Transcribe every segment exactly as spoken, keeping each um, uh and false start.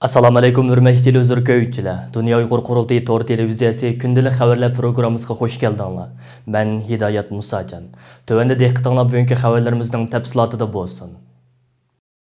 ئەسسالامۇ ئەلەيكۇم، ھۆرمەتلىك تېلېۋىزور كۆرگۈچىلەر. دۇنيا ئۇيغۇر قۇرۇلتىيى تور تېلېۋىزىيەسى كۈندىلىك خەۋەرلەر پروگراممىسىغا خوش كەلدىڭلار. مەن ھىدايەت مۇساجان. تۆۋەندە دىققىتىڭلار بۈگۈنكى خەۋەرلىرىمىزنىڭ تەپسىلاتىدا بولسۇن.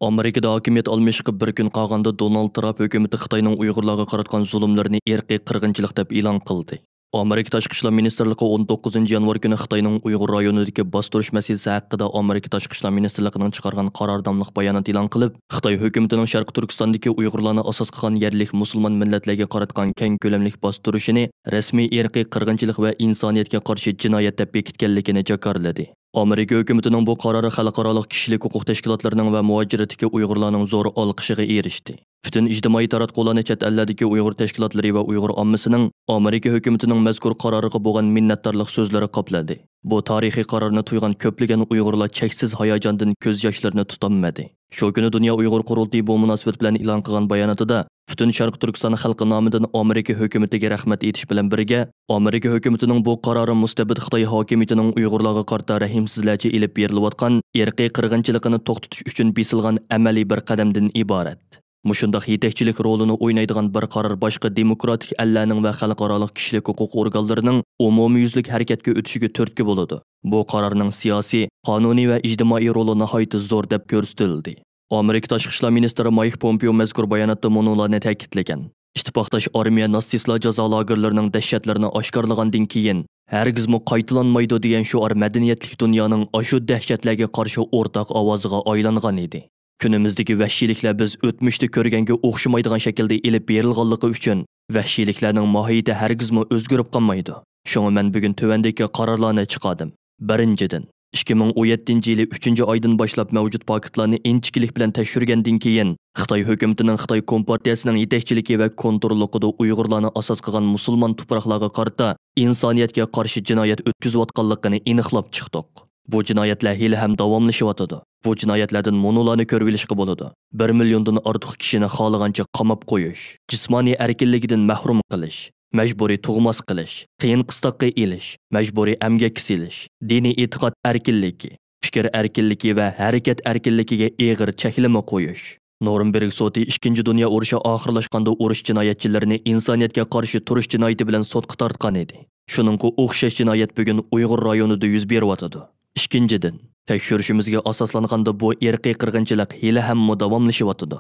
ئامېرىكىدا ھاكىمىيەت ئالمىشىشقا بىر كۈن قالغاندا، دونالد ترامپ ھۆكۈمىتى خىتاينىڭ ئۇيغۇرلارغا قاراتقان زۇلۇملىرىنى ئىرقىي قىرغىنچىلىق دەپ ئېلان قىلدى. ئامېرىكا تاشقى ئىشلار مىنىستىرلىقى ئون توققۇزىنچى يانۋار كۈنى خىتاينىڭ ئۇيغۇر رايونىدىكى باستۇرۇش مەسىلىسى ھەققىدە ئامېرىكا تاشقى ئىشلار مىنىستىرلىقىنىڭ چىقارغان قارار ناملىق بايانات ئېلان قىلىپ، خىتاي ھۆكۈمىتىنىڭ شەرقىي تۈركىستاندىكى ئۇيغۇرلارنى ئاساس قىلغان يەرلىك مۇسۇلمان مىللەتلەرگە قاراتقان كەڭ كۆلەملىك باستۇرۇشىنى رەسمىي ئىرقىي قىرغىنچىلىق ۋە ئىنسانىيەتكە قارشى جىنايەت دەپ بېكىتكەنلىكىنى جاكارلىدى. ئامېرىكا ھۆكۈمىتىنىڭ بۇ قارارى خەلقئارالىق كىشىلىك ھوقۇق تەشكىلاتلىرىنىڭ ۋە مۇھاجىرەتتىكى ئۇيغۇرلارنىڭ زور ئالقىشىغا ئېرىشتى. پۈتۈن ئىجتىمائىي تاراتقۇلارنى چەت ئەللەردىكى ئۇيغۇر تەشكىلاتلىرى ۋە ئۇيغۇر ئاممىسىنىڭ ئامېرىكا ھۆكۈمىتىنىڭ مەزكۇر قارارىغا بولغان مىننەتدارلىق سۆزلىرى قاپلىدى. بۇ تارىخىي قارارنى تۇيغان كۆپلىگەن ئۇيغۇرلار چەكسىز ھاياجاندىن كۆز ياشلىرىنى تۇتالمىدى. شۇ كۈنى دۇنيا ئۇيغۇر قۇرۇلتىيى بۇ مۇناسىۋەت بىلەن ئېلان قىلغان باياناتىدا، پۈتۈن شەرقىي تۈركىستان خەلقى نامىدىن ئامېرىكا ھۆكۈمىتىگە رەھمەت ئېيتىش بىلەن بىرگە، ئامېرىكا ھۆكۈمىتىنىڭ بۇ قارارى مۇستەبىت خىتاي ھاكىمىيىتىنىڭ ئۇيغۇرلارغا قارىتا رەھىمسىزلەرچە ئېلىپ بېرىلىۋاتقان ئىرقىي قىرغىنچىلىقىنى توختىتىش ئۈچۈن بېسىلغان ئەمەلىي بىر قەدەمدىن ئىبارەت. مۇشۇنداق يېتەكچىلىك رولىنى ئوينايدىغان بىر قارار باشقا دېموكراتىك ئەللەرنىڭ ۋە خەلقئارالىق كىشىلىك ھوقۇق ئورگانلىرىنىڭ ئومۇميۈزلۈك ھەرىكەتكە ئۆتۈشىگە تۈرتكە بولىدۇ. بۇ قارارنىڭ سىياسىي، قانۇنىي ۋە ئىجتىمائىي رولى ناھايىتى زور دەپ كۆرسىتىلدى. ئامېرىكا تاشقى ئىشلار مىنىستىرى مايك پومپېئو مەزكۇر باياناتتا مۇنۇلارنى تەكىتلىگەن: ئىتتىپاقداش ئارمىيە ناتسىستلار جازا لاگېرلىرىنىڭ دەھشەتلىرىنى ئاشكارىلىغاندىن كېيىن، ھەرگىزمۇ قايتىلانمايدۇ دېگەن شوئار مەدەنىيەتلىك دۇنيانىڭ ئاشۇ دەھشەتلەرگە قارشى ئورتاق ئاۋازىغا ئايلانغان ئىدى. كۈنىمىزدىكى ۋەھشىيلىكلەر بىز ئۆتمۈشتە كۆرگەنگە ئوخشىمايدىغان شەكىلدە ئېلىپ بېرىلغانلىقى ئۈچۈن، ۋەھشىيلىكلەرنىڭ ماھىيىتى ھەرگىزمۇ ئۆزگىرىپ قالمايدۇ. شۇڭا مەن بۈگۈن تۆۋەندىكى قارارلارنى چىقاردىم. بىرىنچىدىن، ئىككى مىڭ ئون يەتتىنچى يىلى ئۈچىنچى ئايدىن باشلاپ مەۋجۇت پاكىتلارنى ئىنچىكىلىك بىلەن تەكشۈرگەندىن كېيىن، خىتاي ھۆكۈمىتىنىڭ خىتاي كومپارتىيەسىنىڭ يېتەكچىلىكى ۋە كونتروللۇقىدا ئۇيغۇرلارنى ئاساس قىلغان مۇسۇلمان تۇپراقلارغا قارىتا ئىنسانىيەتكە قارشى جىنايەت ئۆتكۈزۈۋاتقانلىقىنى ئېنىقلاپ چىقتۇق. بۇ جىنايەتلەر ھېلىھەم داۋاملىشىۋاتىدۇ. بۇ جىنايەتلەردىن مۇنۇلارنى كۆرۈۋېلىشقا بولىدۇ: بىر مىليوندىن ئارتۇق كىشىنى خالىغانچە قاماپ قويۇش، جىسمانىي ئەركىنلىكىدىن مەھرۇم قىلىش، مەجبۇرىي تۇغماس قىلىش، قىيىن قىستاققا ئېلىش، مەجبۇرىي ئەمگەككە سېلىش، دىنىي ئېتىقاد ئەركىنلىكى، پىكىر ئەركىنلىكى ۋە ھەرىكەت ئەركىنلىكىگە ئېغىر چەكلىمە قويۇش. نورنبېرگ سوتى ئىككىنچى دۇنيا ئۇرۇشى ئاخىرلاشقاندا ئۇرۇش جىنايەتچىلىرىنى ئىنسانىيەتكە قارشى تۇرۇش جىنايىتى بىلەن سوتقا تارتقان ئىدى. شۇنىڭغا ئوخشاش جىنايەت بۈگۈن ئۇيغۇر رايونىدا يۈز بېرىۋاتىدۇ. ئىككىنچىدىن، تەكشۈرۈشىمىزگە ئاساسلانغاندا، بۇ ئىرقىي قىرغىنچىلىق ھېلىھەممۇ داۋاملىشىۋاتىدۇ.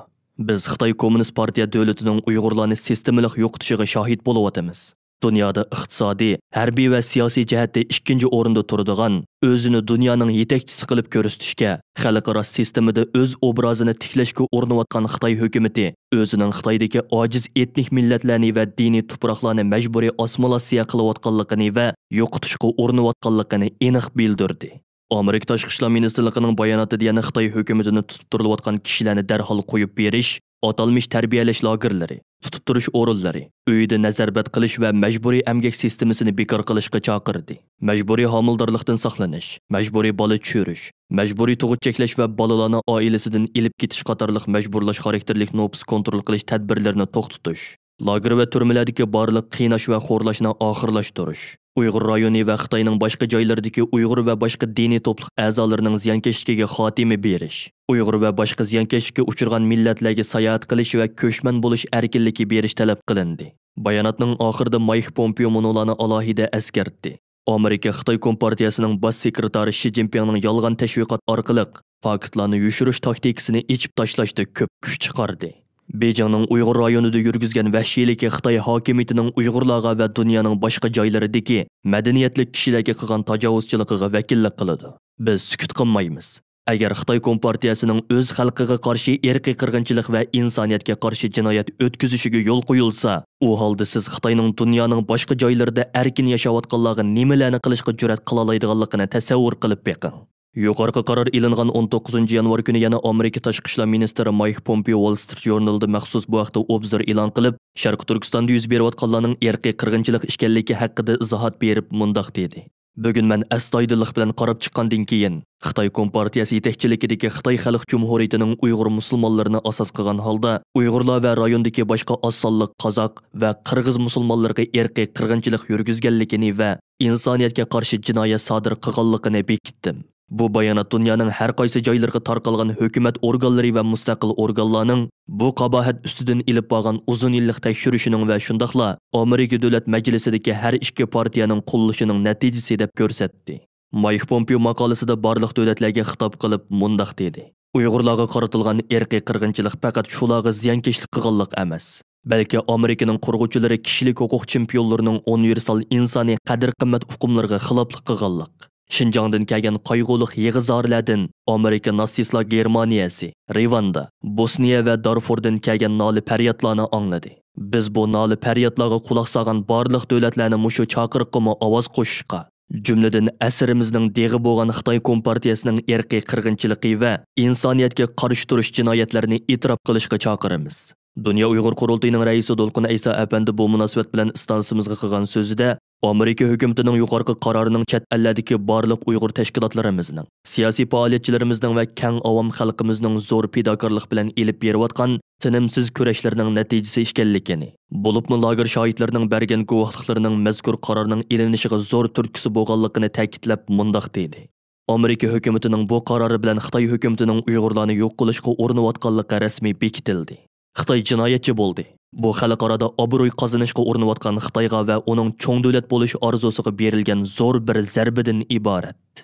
بىز خىتاي كوممۇنىست پارتىيە دۆلىتىنىڭ ئۇيغۇرلارنى سىستېمىلىق يوقىتىشىغا شاھىت بولۇۋاتىمىز. دۇنيادا ئىقتىسادىي، ھەربىي ۋە سىياسىي جەھەتتە ئىككىنچى ئورۇندا تۇرىدىغان، ئۆزىنى دۇنيانىڭ يېتەكچىسى قىلىپ كۆرسىتىشكە، خەلقئارا سىستېمىدا ئۆز ئوبرازىنى تىكلەشكە ئۇرۇنۇۋاتقان خىتاي ھۆكۈمىتى ئۆزىنىڭ خىتايدىكى ئاجىز ئېتنىك مىللەتلەرنى ۋە دىنىي تۇپراقلارنى مەجبۇرىي ئاسسىمىلياتسىيە قىلىۋاتقانلىقىنى ۋە يوقىتىشقا ئۇرۇنۇۋاتقانلىقىنى ئېنىق بىلدۈردى. ئامېرىكا تاشقى ئىشلار مىنىستىرلىقىنىڭ باياناتىدا يەنە خىتاي ھۆكۈمىتىنى تۇتۇپ تۇرۇلۇۋاتقان كىشىلەرنى دەرھال قويۇپ بېرىش، ئاتالمىش تەربىيەلەش لاگېرلىرى، تۇتۇپ تۇرۇش ئورۇنلىرى، ئۆيىدە نەزەربەند قىلىش ۋە مەجبۇرىي ئەمگەك سىستېمىسىنى بىكار قىلىشقا چاقىردى. مەجبۇرىي ھامىلىدارلىقتىن ساقلىنىش، مەجبۇرىي بالا چۈشۈرۈش، مەجبۇرىي تۇغۇت چەكلەش ۋە بالىلارنى ئائىلىسىدىن ئېلىپ كېتىش قاتارلىق مەجبۇرلاش خاراكتېرلىك نوپۇس كونترول قىلىش تەدبىرلىرىنى توختىتىش، لاگېر ۋە تۈرمىلەردىكى بارلىق قىيناش ۋە خورلاشنى ئاخىرلاشتۇرۇش، ئۇيغۇر رايونى ۋە خىتاينىڭ باشقا جايلىرىدىكى ئۇيغۇر ۋە باشقا دىنىي توپلۇق ئەزالىرىنىڭ زىيانكەشلىكىگە خاتىمە بېرىش، ئۇيغۇر ۋە باشقا زىيانكەشلىككە ئۇچرىغان مىللەتلەرگە ساياھەت قىلىش ۋە كۆچمەن بولۇش ئەركىنلىكى بېرىش تەلەپ قىلىندى. باياناتنىڭ ئاخىرىدا مايك پومپېئو مۇنۇلارنى ئالاھىدە ئەسكەرتتى: ئامېرىكا خىتاي كومپارتىيەسىنىڭ باش سېكرېتارى شى جىنپىڭنىڭ يالغان تەشۋىقات ئارقىلىق پاكىتلارنى يوشۇرۇش تاكتىكىسىنى ئېچىپ تاشلاشتا كۆپ كۈچ چىقاردى. بېيجىڭنىڭ ئۇيغۇر رايونىدا يۈرگۈزگەن ۋەھشىيلىكى خىتاي ھاكىمىيىتىنىڭ ئۇيغۇرلارغا ۋە دۇنيانىڭ باشقا جايلىرىدىكى مەدەنىيەتلىك كىشىلەرگە قىلغان تاجاۋۇزچىلىقىغا ۋەكىللىك قىلىدۇ. بىز سۈكۈت قىلمايمىز. ئەگەر خىتاي كومپارتىيەسىنىڭ ئۆز خەلقىگە قارشى ئىرقىي قىرغىنچىلىق ۋە ئىنسانىيەتكە قارشى جىنايەت ئۆتكۈزۈشىگە يول قويۇلسا، ئۇ ھالدا سىز خىتاينىڭ دۇنيانىڭ باشقا جايلىرىدا ئەركىن ياشاۋاتقانلارغا نېمىلەرنى قىلىشقا جۈرئەت قىلالايدىغانلىقىنى تەسەۋۋۇر قىلىپ بېقىڭ. يۇقىرىقى قارار ئېلىنغان ئون توققۇزىنچى يانۋار كۈنى يەنە ئامېرىكا تاشقى ئىشلار مىنىستىرى مايك پومپېئو ۋال سترىت ژۇرنىلىدا مەخسۇس بۇ ھەقتە ئوبزور ئېلان قىلىپ، شەرقىي تۈركىستاندا يۈز بېرىۋاتقانلارنىڭ ئىرقىي قىرغىنچىلىق ئىكەنلىكى ھەققىدە ئىزاھات بېرىپ مۇنداق دېدى: بۈگۈن مەن ئەستايىدىللىق بىلەن قاراپ چىققاندىن كېيىن، خىتاي كومپارتىيەسى يېتەكچىلىكىدىكى خىتاي خەلق جۇمھۇرىيىتىنىڭ ئۇيغۇر مۇسۇلمانلىرىنى ئاساس قىلغان ھالدا ئۇيغۇرلار ۋە رايوندىكى باشقا ئاز سانلىق قازاق ۋە قىرغىز مۇسۇلمانلىرىغا ئىرقىي قىرغىنچىلىق يۈرگۈزگەنلىكىنى ۋە ئىنسانىيەتكە قارشى جىنايەت سادىر قىلغانلىقىنى بېكىتتىم. بۇ بايانات دۇنيانىڭ ھەر قايسى جايلىرىغا تارقالغان ھۆكۈمەت ئورگانلىرى ۋە مۇستەقىل ئورگانلارنىڭ بۇ قاباھەت ئۈستىدىن ئېلىپ بارغان ئۇزۇن يىللىق تەكشۈرۈشىنىڭ ۋە شۇنداقلا ئامېرىكا دۆلەت مەجلىسىدىكى ھەر ئىككى پارتىيەنىڭ قوللىشىنىڭ نەتىجىسى دەپ كۆرسەتتى. مايك پومپېو ماقالىسىدا بارلىق دۆلەتلەرگە خىتاب قىلىپ مۇنداق دېدى: «ئۇيغۇرلارغا قارىتىلغان ئىرقىي قىرغىنچىلىق پەقەت شۇلارغا زىيانكەشلىك قىلغانلىق ئەمەس، بەلكى ئامېرىكىنىڭ قۇرغۇچىلىرى كىشىلىك ھوقۇق چېمپىيونلىرىنىڭ ئۇنىۋېرسال ئىنسانىي قەدىر-قىممەت ئۇقۇملىرىغا خىلاپلىق قىلغانلىق، شىنجاڭدىن كەلگەن قايغۇلۇق يىغا-زارلەردىن ئامېرىكا ناتسىستلار گېرمانىيەسى، رىۋاندا، بوسنىيە ۋە دارفۇردىن كەلگەن نالە-پەريادلارنى ئاڭلىدى. بىز بۇ نالە-پەريادلارغا قۇلاق سالغان بارلىق دۆلەتلەرنى مۇشۇ چاقىرىققىمۇ ئاۋاز قوشۇشقا، جۈملىدىن ئەسىرىمىزنىڭ دېغى بولغان خىتاي كومپارتىيەسىنىڭ ئىرقىي قىرغىنچىلىقى ۋە ئىنسانىيەتكە قارشى تۇرۇش جىنايەتلىرىنى ئېتىراپ قىلىشقا چاقىرىمىز.» دۇنيا ئۇيغۇر قۇرۇلتىيىنىڭ رەئىسى دولقۇن ئەيسا ئەپەندى بۇ مۇناسىۋەت بىلەن ئىستانسىمىزغا قىلغان سۆزىدە، ئامېرىكا ھۆكۈمىتىنىڭ يۇقىرىقى قارارىنىڭ چەت ئەللەردىكى بارلىق ئۇيغۇر تەشكىلاتلىرىمىزنىڭ، سىياسىي پائالىيەتچىلىرىمىزنىڭ ۋە كەڭ ئاۋام خەلقىمىزنىڭ زور پىداكارلىق بىلەن ئېلىپ بېرىۋاتقان تىنىمسىز كۈرەشلىرىنىڭ نەتىجىسى ئىكەنلىكىنى، بولۇپمۇ لاگېر شاھىتلىرىنىڭ بەرگەن گۇۋاھلىقلىرىنىڭ مەزكۇر قارارنىڭ ئېلىنىشىغا زور تۈرتكىسى بولغانلىقىنى تەكىتلەپ مۇنداق دېدى: «ئامېرىكا ھۆكۈمىتىنىڭ بۇ قارارى بىلەن خىتاي ھۆكۈمىتىنىڭ ئۇيغۇرلارنى يوق قىلىشقا ئۇرۇنۇۋاتقانلىقى رەسمىي بېكىتىلدى. خىتاي جىنايەتچى بولدى. بۇ خەلقئارادا ئابرۇي قازىنىشقا ئۇرۇنۇۋاتقان خىتايغا ۋە ئۇنىڭ چوڭ دۆلەت بولۇش ئارزۇسىغا بېرىلگەن زور بىر زەربىدىن ئىبارەت.»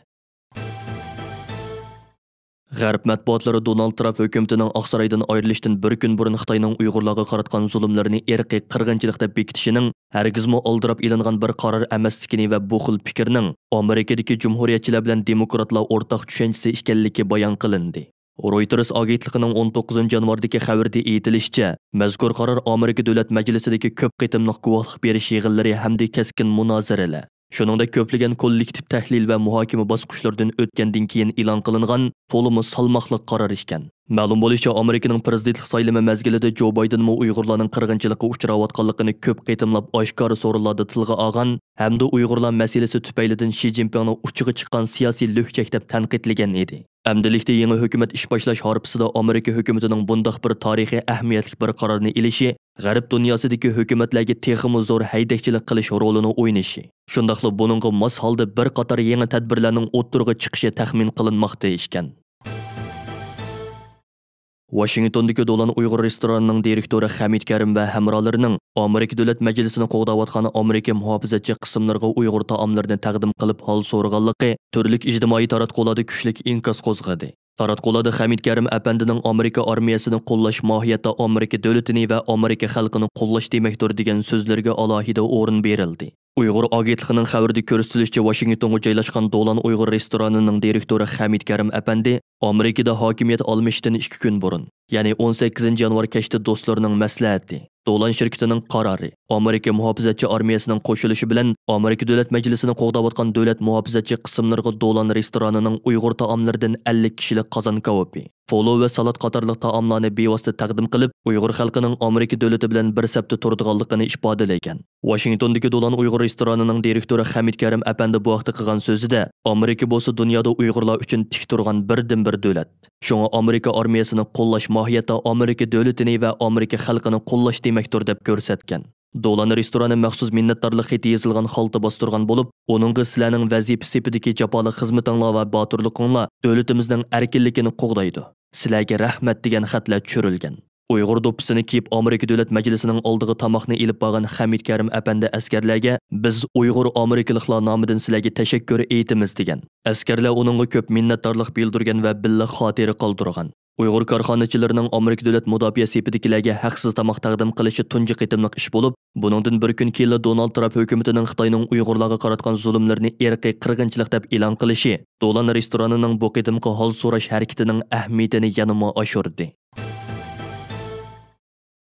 غەرب مەتبۇئاتلىرى دونالد ترامپ ھۆكۈمىتىنىڭ ئاقسارايدىن ئايرىلىشتىن بىر كۈن بۇرۇن خىتاينىڭ ئۇيغۇرلارغا قاراتقان زۇلۇملىرىنى ئىرقىي قىرغىنچىلىق دەپ بېكىتىشىنىڭ ھەرگىزمۇ ئالدىراپ ئېلىنغان بىر قارار ئەمەسلىكىنى ۋە بۇ خىل پىكىرنىڭ ئامېرىكىدىكى جۇمھۇرىيەتچىلەر بىلەن دېموكراتلار ئورتاق چۈشەنچىسى ئىكەنلىكى بايان قىلىندى. رويتېرس ئاگېنتلىقىنىڭ ئون توققۇزىنچى يانۋاردىكى خەۋىرىدە ئېيتىلىشىچە، مەزكۇر قارار ئامېرىكا دۆلەت مەجلىسىدىكى كۆپ قېتىملىق گۇۋاھلىق بېرىش يىغىنلىرى ھەمدە كەسكىن مۇنازىرىلەر، شۇنىڭدەك كۆپلىگەن كوللېكتىپ تەھلىل ۋە مۇھاكىمە باسقۇچلىرىدىن ئۆتكەندىن كېيىن ئېلان قىلىنغان تولىمۇ سالماقلىق قارار ئىكەن. مەلۇم بولۇشىچە، ئامېرىكىنىڭ پىرېزىدېنتلىق سايلىمى مەزگىلىدە جو بايدېنمۇ ئۇيغۇرلارنىڭ قىرغىنچىلىققا ئۇچراۋاتقانلىقىنى كۆپ قېتىملاپ ئاشكارا سورۇنلاردا تىلغا ئالغان ھەمدە ئۇيغۇرلار مەسىلىسى تۈپەيلىدىن شى جىنپىڭنى ئۇچىغا چىققان سىياسىي لۈكچەك دەپ تەنقىدلىگەن ئىدى. ئەمدىلىكتە يېڭى ھۆكۈمەت ئىش باشلاش ھارپىسىدا ئامېرىكا ھۆكۈمىتىنىڭ بۇنداق بىر تارىخىي ئەھمىيەتلىك بىر قارارنى ئېلىشى غەرب دۇنياسىدىكى ھۆكۈمەتلەرگە تېخىمۇ زور ھەيدەكچىلىك قىلىش رولىنى ئوينىشى، شۇنداقلا بۇنىڭغا ماس ھالدا بىر قاتار يېڭى تەدبىرلەرنىڭ ئوتتۇرىغا چىقىشى تەخمىن قىلىنماقتا ئىكەن. ۋاشىنگتوندىكى دولان ئۇيغۇر رېستورانىنىڭ دىرېكتورى خەمىت كەرىم ۋە ھەمراھلىرىنىڭ ئامېرىكا دۆلەت مەجلىسىنى قوغداۋاتقان ئامېرىكا مۇھاپىزەتچى قىسىملىرىغا ئۇيغۇر تائاملىرىنى تەقدىم قىلىپ ھال سورىغانلىقى تۈرلۈك ئىجتىمائىي تاراتقۇلاردا كۈچلۈك ئىنكاس قوزغىدى. تاراتقۇلاردا خەمىت كەرىم ئەپەندىنىڭ ئامېرىكا ئارمىيەسىنى قوللاش ماھىيەتتە ئامېرىكا دۆلىتىنى ۋە ئامېرىكا خەلقىنى قوللاش دېمەكتۇر دېگەن سۆزلىرىگە ئالاھىدە ئورۇن بېرىلدى. ئۇيغۇر ئاگېنتلىقىنىڭ خەۋىرىدە كۆرسىتىلىشىچە، ۋاشىنگتونغا جايلاشقان دولان ئۇيغۇر رېستورانىنىڭ دىرېكتورى خەمىت كەرىم ئەپەندى ئامېرىكىدا ھاكىمىيەت ئالمىشىشتىن ئىككى كۈن بۇرۇن، يەنى ئون سەككىزىنچى يانۋار كەچتە دوستلىرىنىڭ مەسلىھەتى، دولان شىركىتىنىڭ قارارى، ئامېرىكا مۇھاپىزەتچى ئارمىيەسىنىڭ قوشۇلۇشى بىلەن ئامېرىكا دۆلەت مەجلىسىنى قوغداۋاتقان دۆلەت مۇھاپىزەتچى قىسىملىرىغا دولان رېستورانىنىڭ ئۇيغۇر تائاملىرىدىن ئەللىك كىشىلىك قازان كاۋىپى، پولۇ ۋە سالات قاتارلىق تائاملارنى بىۋاسىتە تەقدىم قىلىپ، ئۇيغۇر خەلقىنىڭ ئامېرىكا دۆلىتى بىلەن بىر سەپتە تۇرىدىغانلىقىنى ئىپادىلىگەن. ۋاشىنگتوندىكى دولان ئۇيغۇر رېستورانىنىڭ دىرېكتورى خەمىت كەرىم ئەپەندى بۇ ھەقتە قىلغان سۆزىدە، ئامېرىكا بولسا دۇنيادا ئۇيغۇرلار ئۈچۈن تىك تۇرغان بىردىنبىر دۆلەت. شۇڭا ئامېرىكا ئارمىيەسىنى قوللاش ماھىيەتتە ئامېرىكا دۆلىتىنى ۋە ئامېرىكا خەلقىنى قوللاش دېمەكتۇر، دەپ كۆرسەتكەن. دولان رېستورانى مەخسۇس مىننەتدارلىق خېتى يېزىلغان خالتا باستۇرغان بولۇپ، ئۇنىڭغا سىلەرنىڭ ۋەزىپە سېپىدىكى جاپالىق خىزمىتىڭلار ۋە باتۇرلۇقۇڭلار دۆلىتىمىزنىڭ ئەركىنلىكىنى قوغدايدۇ. سىلەرگە رەھمەت دېگەن خەتلەر چۈشۈرۈلگەن. ئۇيغۇر دوپپىسىنى كىيىپ، ئامېرىكا دۆلەت مەجلىسىنىڭ ئالدىغا تاماقنى ئېلىپ بارغان خەمىت كەرىم ئەپەندى ئەسكەرلەرگە، «بىز ئۇيغۇر ئامېرىكىلىقلار نامىدىن سىلەرگە تەشەككۈر ئېيتىمىز» دېگەن. ئەسكەرلەر ئۇنىڭغا كۆپ مىننەتدارلىق بىلدۈرگەن ۋە بىللە خاتىرە قالدۇرغان. ئۇيغۇر كارخانىچىلىرىنىڭ ئامېرىكا دۆلەت مۇداپىئە سېپىدىكىلەرگە ھەقسىز تاماق تەقدىم قىلىشى تۇنجى قېتىملىق ئىش بولۇپ، بۇنىڭدىن بىر كۈن كېيىنلا دونالد ترامپ ھۆكۈمىتىنىڭ خىتاينىڭ ئۇيغۇرلارغا قاراتقان زۇلۇملىرىنى ئىرقىي قىرغىنچىلىق دەپ ئېلان قىلىشى دولان رېستورانىنىڭ بۇ قېتىمقى ھال سوراش ھەرىكىتىنىڭ ئەھمىيىتىنى يەنىمۇ ئاشۇردى.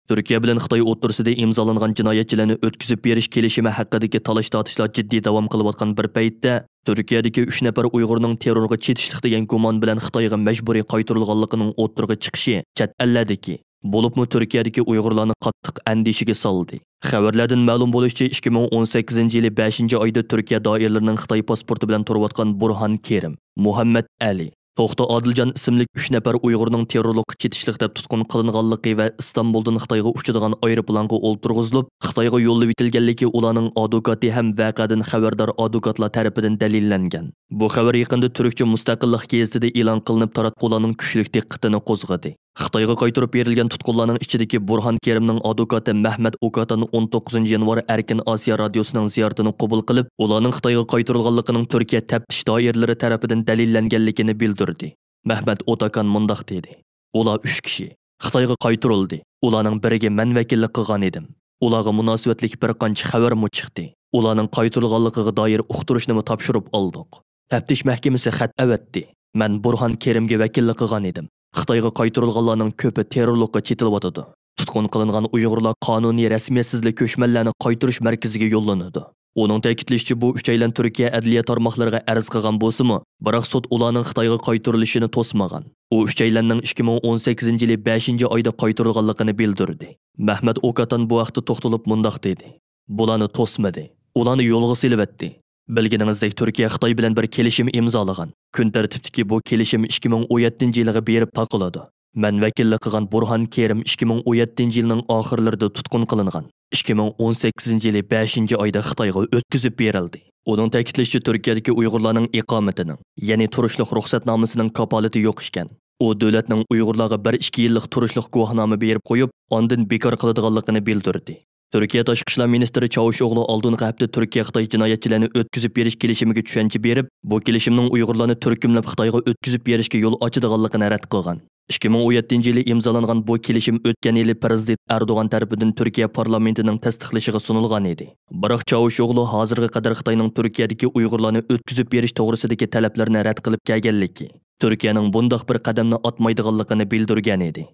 تۈركىيە بىلەن خىتاي ئوتتۇرىسىدا ئىمزالانغان جىنايەتچىلەرنى ئۆتكۈزۈپ بېرىش كېلىشىمى ھەققىدىكى تالاش-تارتىشلار جىددىي داۋام قىلىۋاتقان بىر پەيتتە، تۈركىيەدىكى ئۈچ نەپەر ئۇيغۇرنىڭ تېررورغا چېتىشلىق دېگەن گۇمان بىلەن خىتايغا مەجبۇرىي قايتۇرۇلغانلىقىنىڭ ئوتتۇرىغا چىقىشى چەت ئەللەردىكى، بولۇپمۇ تۈركىيەدىكى ئۇيغۇرلارنى قاتتىق ئەندىشىگە سالدى. خەۋەرلەردىن مەلۇم بولۇشىچە، ئىككى مىڭ ئون سەككىزىنچى يىلى بەشىنچى ئايدا تۈركىيە دائىرىلىرىنىڭ خىتاي پاسپورتى بىلەن تۇرۇۋاتقان بۇرھان كېرىم، مۇھەممەت ئەلى، توختى ئادىلجان ئىسىملىك ئۈچ نەپەر ئۇيغۇرنىڭ تېررورلۇققا چېتىشلىق دەپ تۇتقۇن قىلىنغانلىقى ۋە ئىستانبۇلدىن خىتايغا ئۇچىدىغان ئايروپىلانغا ئولتۇرغۇزۇلۇپ، خىتايغا يوللىۋېتىلگەنلىكى ئۇلارنىڭ ئادۋوكاتى ھەم ۋەقەدىن خەۋەردار ئادۋوكاتلار تەرىپىدىن دەلىللەنگەن. بۇ خەۋەر يېقىندا تۈركچە مۇستەقىللىق گېزىتىدە ئېلان قىلىنىپ، تاراتقۇلارنىڭ كۈچلۈك دىققىتىنى قوزغىدى. خىتايغا قايتۇرۇپ بېرىلگەن تۇتقۇنلارنىڭ ئىچىدىكى بۇرھان كېرىمنىڭ ئادۋوكاتى مەھمەت ئوكاتان ئون توققۇزىنچى يانۋار ئەركىن ئاسىيا رادىيوسىنىڭ زىيارىتىنى قوبۇل قىلىپ، ئۇلارنىڭ خىتايغا قايتۇرۇلغانلىقىنىڭ تۈركىيە تەپتىش دائىرىلىرى تەرىپىدىن دەلىللەنگەنلىكىنى بىلدۈردى. مەھمەت ئوتاكان مۇنداق دېدى: «ئۇلار ئۈچ كىشى خىتايغا قايتۇرۇلدى. ئۇلارنىڭ بىرىگە مەن ۋەكىللىك قىلغان ئىدىم. ئۇلارغا مۇناسىۋەتلىك بىر قانچە خەۋەرمۇ چىقتى. ئۇلارنىڭ قايتۇرۇلغانلىقىغا دائىر ئۇقتۇرۇشنىمۇ تاپشۇرۇپ ئالدۇق. تەپتىش مەھكىمىسى خەت ئەۋەتتى. مەن بۇرھان كېرىمگە ۋەكىللىك قىلغان ئىدىم. خىتايغا قايتۇرۇلغانلارنىڭ كۆپى تېررورلۇققا چېتىلىۋاتىدۇ. تۇتقۇن قىلىنغان ئۇيغۇرلار قانۇنىي رەسمىيەتسىزلا كۆچمەنلەرنى قايتۇرۇش مەركىزىگە يوللىنىدۇ.» ئۇنىڭ تەكىتلىشىچە، بۇ ئۈچەيلەن تۈركىيە ئەدلىيە تارماقلىرىغا ئەرز قىلغان بولسىمۇ، بىراق سوت ئۇلارنىڭ خىتايغا قايتۇرۇلۇشىنى توسمىغان. ئۇ ئۈچەيلەننىڭ ئىككى مىڭ ئون سەككىزىنچى يىلى بەشىنچى ئايدا قايتۇرۇلغانلىقىنى بىلدۈردى. مەھمەت ئوكاتان بۇ ھەقتە توختىلىپ مۇنداق دېدى: «بۇلارنى توسمىدى، ئۇلارنى يولغا سېلىۋەتتى. بىلگىنىڭىزدەك، تۈركىيە خىتاي بىلەن بىر كېلىشىم ئىمزالىغان. كۈن تەرتىپتىكى بۇ كېلىشىم ئىككى مىڭ ئون يەتتىنچى يىلىغا بېرىپ تاقىلىدۇ. مەن ۋەكىللىك قىلغان بۇرھان كېرىم ئىككى مىڭ ئون يەتتىنچى يىلنىڭ ئاخىرلىرىدا تۇتقۇن قىلىنغان. ئىككى مىڭ ئون سەككىزىنچى يىلى بەشىنچى ئايدا خىتايغا ئۆتكۈزۈپ بېرىلدى.» ئۇنىڭ تەكىتلىشىچە، تۈركىيەدىكى ئۇيغۇرلارنىڭ ئىقامىتىنىڭ، يەنى تۇرۇشلۇق رۇخسەتنامىسىنىڭ كاپالىتى يوق ئىكەن. ئۇ دۆلەتنىڭ ئۇيغۇرلارغا بىر ئىككى يىللىق تۇرۇشلۇق گۇۋاھنامە بېرىپ قويۇپ، ئاندىن بىكار قىلىدىغانلىقىنى بىلدۈردى. تۈركىيە تاشقى ئىشلار مىنىستىرى چاۋۇشئوغلۇ ئالدىنقى ھەپتە تۈركىيە خىتاي جىنايەتچىلەرنى ئۆتكۈزۈپ بېرىش كېلىشىمىگە چۈشەنچە بېرىپ، بۇ كېلىشىمنىڭ ئۇيغۇرلارنى تۈركۈملەپ خىتايغا ئۆتكۈزۈپ بېرىشكە يول ئاچىدىغانلىقىنى رەت قىلغان. ئىككى مىڭ ئون يەتتىنچى يىلى ئىمزالانغان بۇ كېلىشىم ئۆتكەن يىلى پىرېزىدېنت ئەردوغان تەرىپىدىن تۈركىيە پارلامېنتىنىڭ تەستىقلىشىغا سۇنۇلغان ئىدى. بىراق چاۋۇشئوغلۇ ھازىرغا قەدەر خىتاينىڭ تۈركىيەدىكى ئۇيغۇرلارنى ئۆتكۈزۈپ بېرىش توغرىسىدىكى تەلەپلىرىنى رەت قىلىپ كەلگەنلىكى، تۈركىيەنىڭ بۇنداق بىر قەدەمنى ئاتمايدىغانلىقىنى بىلدۈرگەن ئىدى.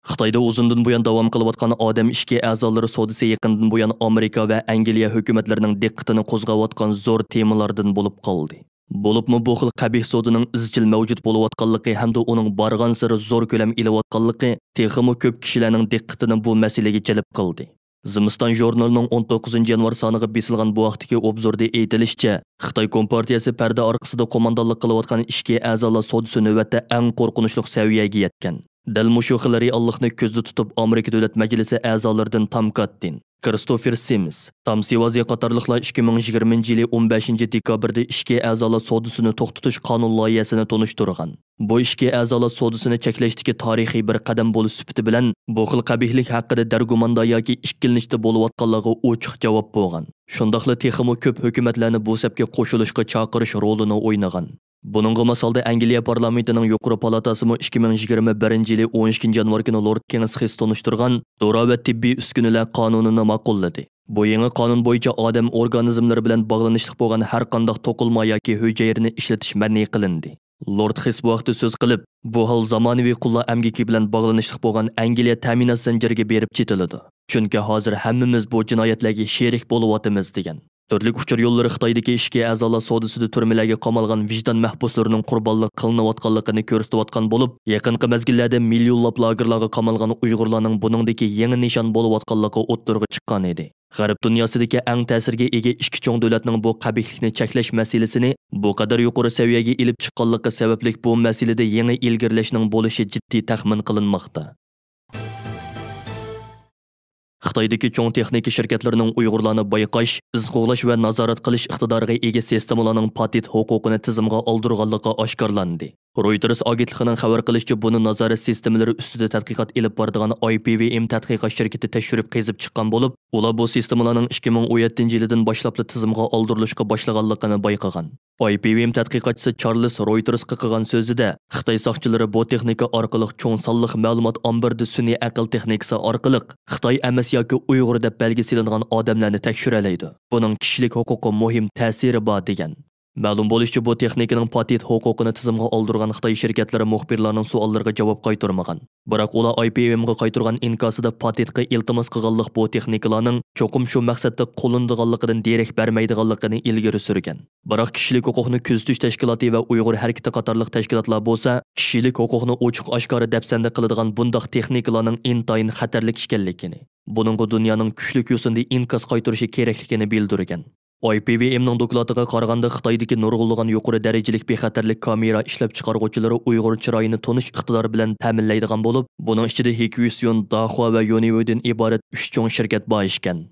خىتايدا ئۇزۇندىن بۇيان داۋام قىلىۋاتقان ئادەم ئىچكى ئەزالىرى سودىسى يېقىندىن بۇيان ئامېرىكا ۋە ئەنگلىيە ھۆكۈمەتلىرىنىڭ دىققىتىنى قوزغاۋاتقان زور تېمىلاردىن بولۇپ قالدى. بولۇپمۇ بۇ خىل قەبىھ سودىنىڭ ئىزچىل مەۋجۇت بولۇۋاتقانلىقى ھەمدە ئۇنىڭ بارغانسېرى زور كۆلەم ئېلىۋاتقانلىقى تېخىمۇ كۆپ كىشىلەرنىڭ دىققىتىنى بۇ مەسىلىگە جەلپ قىلدى. زىمىستان ژۇرنىلىنىڭ ئون توققۇزىنچى يانۋار سانىغا بېسىلغان بۇ ھەقتىكى ئوبزوردا ئېيتىلىشىچە، خىتاي كومپارتىيەسى پەردە ئارقىسىدا قوماندانلىق قىلىۋاتقان ئىچكى ئەزالار سودىسى نۆۋەتتە ئەڭ قورقۇنچلۇق سەۋىيەگە يەتكەن. دەل مۇشۇ خىل رېئاللىقنى كۆزدە تۇتۇپ، ئامېرىكا دۆلەت مەجلىسى ئەزالىرىدىن تام كاتتىن، كىرىستوفېر سىمس، تام سىۋازى قاتارلىقلار ئىككى مىڭ يىگىرمىنچى يىلى ئون بەشىنچى دېكابىردا ئىچكى ئەزالار سودىسىنى توختىتىش قانۇن لايىھەسىنى تونۇشتۇرغان. بۇ ئىچكى ئەزالار سودىسىنى چەكلەشتىكى تارىخىي بىر قەدەم بولۇش سۈپىتى بىلەن، بۇ خىل قەبىھلىك ھەققىدە دەرگۇماندا ياكى ئىككىلىنىشتە بولۇۋاتقانلارغا ئوچۇق جاۋاب بولغان. شۇنداقلا تېخىمۇ كۆپ ھۆكۈمەتلەرنى بۇ سەپكە قوشۇلۇشقا چاقىرىش رولىنى ئوينىغان. بۇنىڭغا مىسالدا ئەنگلىيە پارلامېنتىنىڭ يۇقىرى پالاتاسىمۇ ئىككى مىڭ يىگىرمە بىرىنچى يىلى ئون ئىككىنچى يانۋار كۈنى لورد كېنگس خىس تونۇشتۇرغان دورا ۋە تېببىي ئۈسكۈنىلەر قانۇنىنى ماقۇللىدى. بۇ يېڭى قانۇن بويىچە ئادەم ئورگانىزملىرى بىلەن باغلىنىشلىق بولغان ھەر قانداق توقۇلما ياكى ھۈجەيرىنى ئىشلىتىش مەنئى قىلىندى. لورد خىس بۇ ھەقتە سۆز قىلىپ، بۇ ھال زامانىۋى قۇللار ئەمگىكى بىلەن باغلىنىشلىق بولغان ئەنگلىيە تەمىنات زەنجىرىگە بېرىپ چېتىلىدۇ. چۈنكى ھازىر ھەممىمىز بۇ جىنايەتلەرگە شېرىك بولۇۋاتىمىز، دېگەن. تۈرلۈك ئۇچۇر يوللىرى خىتايدىكى ئىچكى ئەزالار سودىسىدا تۈرمىلەرگە قامالغان ۋىجدان مەھبۇسلىرىنىڭ قۇربانلىق قىلىنىۋاتقانلىقىنى كۆرسىتىۋاتقان بولۇپ، يېقىنقى مەزگىللەردە مىليونلاپ لاگېرلارغا قامالغان ئۇيغۇرلارنىڭ بۇنىڭدىكى يېڭى نىشان بولۇۋاتقانلىقى ئوتتۇرىغا چىققان ئىدى. غەرب دۇنياسىدىكى ئەڭ تەسىرگە ئىگە ئىككى چوڭ دۆلەتنىڭ بۇ قەبىھلىكنى چەكلەش مەسىلىسىنى بۇ قەدەر يۇقىرى سەۋىيەگە ئېلىپ چىققانلىقى سەۋەبلىك، بۇ مەسىلىدە يېڭى ئىلگىرىلەشنىڭ بولۇشى جىددىي تەخمىن قىلىنماقتا. خىتايدىكى چوڭ تېخنىكا شىركەتلىرىنىڭ ئۇيغۇرلارنى بايقاش، ئىز قوغلاش ۋە نازارەت قىلىش ئىقتىدارىغا ئىگە سىستېمىلارنىڭ پاتېنت ھوقۇقىنى تىزىمغا ئالدۇرغانلىقى ئاشكارىلاندى. رويتېرس ئاگېنتلىقىنىڭ خەۋەر قىلىشىچە، بۇنى نازارەت سىستېمىلىرى ئۈستىدە تەتقىقات ئېلىپ بارىدىغان ئاي پى ۋى ئېم تەتقىقات شىركىتى تەكشۈرۈپ قېزىپ چىققان بولۇپ، ئۇلار بۇ سىستېمىلارنىڭ ئىككى مىڭ ئون يەتتىنچى يىلىدىن باشلاپلا تىزىمغا ئالدۇرۇلۇشقا باشلىغانلىقىنى بايقىغان. ئاي پى ۋى ئېم تەتقىقاتچىسى چارلىس رويتېرسقا قىلغان سۆزىدە، خىتاي ساقچىلىرى بۇ تېخنىكا ئارقىلىق چوڭ سانلىق مەلۇمات ئامبىرىدا سۈنئىي ئەقىل تېخنىكىسى ئارقىلىق خىتاي ئەمەس ياكى ئۇيغۇر دەپ بەلگە سېلىنغان ئادەملەرنى تەكشۈرەلەيدۇ. بۇنىڭ كىشىلىك ھوقۇققا مۇھىم تەسىرى بار، دېگەن. مەلۇم بولۇشىچە، بۇ تېخنىكىنىڭ پاتېنت ھوقۇقىنى تىزىمغا ئالدۇرغان خىتاي شىركەتلىرى مۇخبىرلارنىڭ سوئاللىرىغا جاۋاب قايتۇرمىغان. بىراق ئۇلار ئاي پى ۋى ئېمغا قايتۇرغان ئىنكاسىدا پاتېنتقا ئىلتىماس قىلغانلىق بۇ تېخنىكىلارنىڭ چوقۇم شۇ مەقسەتتە قوللىنىدىغانلىقىدىن دېرەك بەرمەيدىغانلىقىنى ئىلگىرى سۈرگەن. بىراق كىشىلىك ھوقۇقنى كۆزىتىش تەشكىلاتى ۋە ئۇيغۇر ھەرىكىتى قاتارلىق تەشكىلاتلار بولسا، كىشىلىك ھوقۇقنى ئوچۇق ئاشكارا دەپسەندە قىلىدىغان بۇنداق تېخنىكىلارنىڭ ئىنتايىن خەتەرلىك ئىكەنلىكىنى، بۇنىڭغا دۇنيانىڭ كۈچلۈك يوسۇندا ئىنكاس قايتۇرۇشى كېرەكلىكىنى بىلدۈرگەن. ئاي پى ۋى ئېمنىڭ دوكلاتىغا قارىغاندا، خىتايدىكى نۇرغۇنلىغان يۇقىرى دەرىجىلىك بىخەتەرلىك كامېرا ئىشلەپچىقارغۇچىلىرى ئۇيغۇر چىرايىنى تونۇش ئىقتىدارى بىلەن تەمىنلەيدىغان بولۇپ، بۇنىڭ ئىچىدە ھېكۋىسيون، داخۇا ۋە يونىۋېدىن ئىبارەت ئۈچ چوڭ شىركەت بار ئىكەن.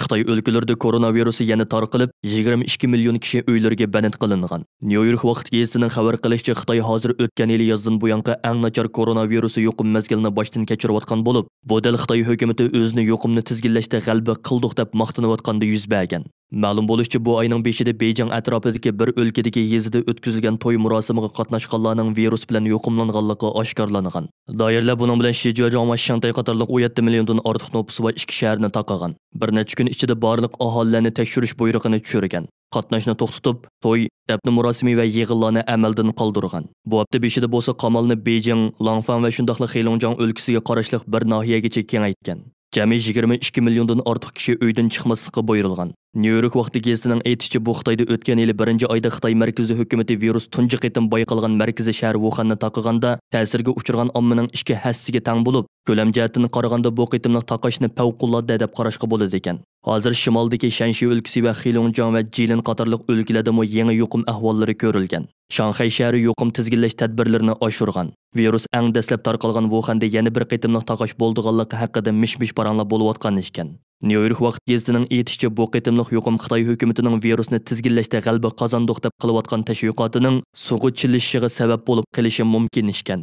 خىتاي ئۆلكىلىرىدە كورونا ۋىرۇسى يەنە تارقىلىپ، يىگىرمە ئىككى مىليون كىشى ئۆيلىرىگە بەند قىلىنغان. نيۇ يورك ۋاقىت گېزىتىنىڭ خەۋەر قىلىشىچە، خىتاي ھازىر ئۆتكەن يىلى يازدىن بۇيانقى ئەڭ ناچار كورونا ۋىرۇسى يۇقۇم مەزگىلىنى باشتىن كەچۈرۈۋاتقان بولۇپ، بۇ دەل خىتاي ھۆكۈمىتى ئۆزىنى يۇقۇمنى تىزگىنلەشتە غەلىبە قىلدۇق دەپ ماختىنىۋاتقاندا يۈز بەرگەن. مەلۇم بولۇشىچە، بۇ ئاينىڭ بېشىدە بېيجىڭ ئەتراپىدىكى بىر ئۆلكىدىكى يېزىدا ئۆتكۈزۈلگەن توي مۇراسىمىغا قاتناشقانلارنىڭ ۋىرۇس بىلەن يۇقۇملانغانلىقى ئاشكارىلانغان. دائىرىلەر بۇنىڭ بىلەن شىجياجۇاڭ ۋە شېڭتەي قاتارلىق ئون يەتتە مىليوندىن ئارتۇق نوپۇسى بار ئىككى شەھەرنى تاقىغان. بىر نەچچە كۈن ئىچىدە بارلىق ئاھالىلەرنى تەكشۈرۈش بۇيرۇقىنى چۈشۈرگەن. قاتناشنى توختىتىپ، توي، دەپنە مۇراسىمى ۋە يىغىنلارنى ئەمەلدىن قالدۇرغان. بۇ ھەپتە بېشىدا بولسا قامالنى بېيجىڭ، لانفاڭ ۋە شۇنداقلا خېلۇڭجياڭ ئۆلكىسىگە قاراشلىق بىر ناھىيەگىچە كېڭەيتكەن. جەمئىي يىگىرمە ئىككى مىليوندىن ئارتۇق كىشى ئۆيدىن چىقماسلىققا بۇيرۇلغان. نيۇ يورك ۋاقتى گېزىتىنىڭ ئېيتىشىچە، بۇ خىتايدا ئۆتكەن يىلى بىرىنچى ئايدا خىتاي مەركىزىي ھۆكۈمىتى ۋىرۇس تۇنجى قېتىم بايقالغان مەركىزىي شەھەر ۋۇخەننى تاقىغاندا، تەسىرگە ئۇچرىغان ئاممىنىڭ ئىككى ھەسسىسىگە تەڭ بولۇپ، كۆلەم جەھەتتىن قارىغاندا بۇ قېتىملىق تاقاشنى پەۋقۇلئاددە دەپ قاراشقا بولىدىكەن. ھازىر شىمالدىكى شەنشى ئۆلكىسى ۋە خېلۇڭجياڭ ۋە جىلىن قاتارلىق ئۆلكىلەردىمۇ يېڭى يۇقۇم ئەھۋاللىرى كۆرۈلگەن. شاڭخەي شەھىرى يۇقۇم تىزگىنلەش تەدبىرلىرىنى ئاشۇرغان. ۋىرۇس ئەڭ دەسلەپ تارقالغان ۋۇخەندە يەنە بىر قېتىملىق تاقاش بولىدىغانلىقى ھەققىدە مىش-مىش پاراڭلار بولۇۋاتقان ئىكەن. نيۇ يورك ۋاقىت گېزىتىنىڭ ئېيتىشىچە، بۇ قېتىملىق يۇقۇم خىتاي ھۆكۈمىتىنىڭ ۋىرۇسنى تىزگىنلەشتە غەلىبە قازاندۇق دەپ قىلىۋاتقان تەشۋىقاتىنىڭ سۇغا چىلىشىشىغا سەۋەب بولۇپ قېلىشى مۇمكىن ئىكەن.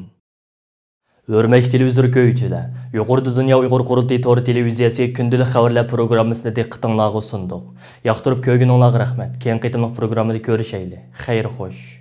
ھۆرمەتلىك تېلېۋىزور كۆرگۈچىلەر، يۇقىرىدا دۇنيا ئۇيغۇر قۇرۇلتىيى تور تېلېۋىزىيەسى كۈندىلىك خەۋەرلەر پروگراممىسىنى دىققىتىڭلارغا سۇندۇق. ياقتۇرۇپ كۆرگىنىڭلارغا رەھمەت. كېيىنكى قېتىملىق پروگراممىدا كۆرۈشەيلى. خەير خوش.